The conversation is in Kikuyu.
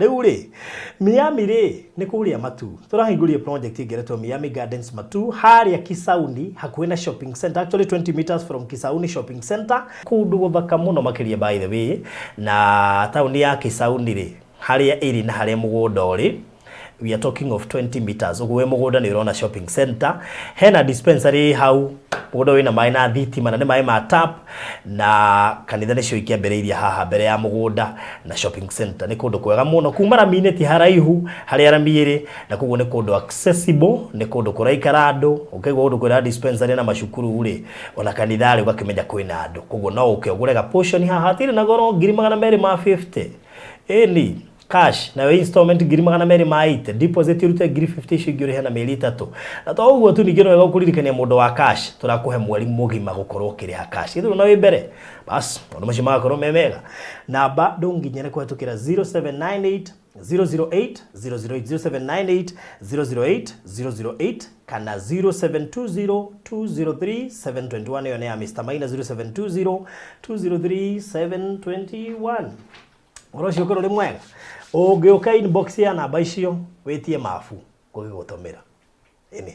Rĩu rĩ, Miami rĩ, nĩ kũrĩa Matu. Tũrahingũrire project ĩngĩ ĩretwo Miami Gardens Matu, harĩa Kisauni, hakuhĩ na shopping center, actually 20 meters from Kisauni shopping center. Kũndũ gũthaka mũno makĩria by the way, na taũni ya Kisauni rĩ, harĩa ĩrĩ na harĩa mũgũnda ũrĩ, we are talking of 20 meters. Ũguo wĩ mũgũnda nĩ ũrona shopping center, hena dispensary hau, mũgũnda wĩna maĩ na thitima na nĩ maĩ ma tap, na kanitha nĩcio ikĩambĩrĩirie haha mbere ya mũgũnda na shopping center. Nĩ kũndũ kwega mũno, kuma rami-inĩ ti haraihu harĩa rami ĩrĩ, na koguo nĩ kũndũ accessible, nĩ kũndũ kũraikara andũ. Ũkĩigua kũndũ kwĩna dispensary na macukuru rĩ, ona kanitha rĩ, ũgakĩmenya kwĩna andũ. Koguo no ũke ũgũre ga portion haha, hatirĩ na goro, 250,000, ĩni cash, nayo installment 280,000, deposit ũrute 50,000, icio ingĩ ũrĩhe na mĩeri 3. Na to ũguo tu, ningĩ no wega gũkũririkania mũndũ wa cash, tũrakũhe mweri mũgima gũkorwo ũkĩrĩha cash githĩ na wĩ mbere. Bas, maũndũ macio magakorwo me mega. Namba ndũnginyĩre kũhetũkĩra 0798 008 008, 0798 008 008 kana 0720 203 721. Ĩyo nĩ ya Mr. Maina, 0720 203 721. Ũhoro ũcio ũkorwo ũrĩ mwega. Ũngĩũka inbox ya namba icio wĩtie mabu ngũgĩgũtũmĩra ĩnĩ.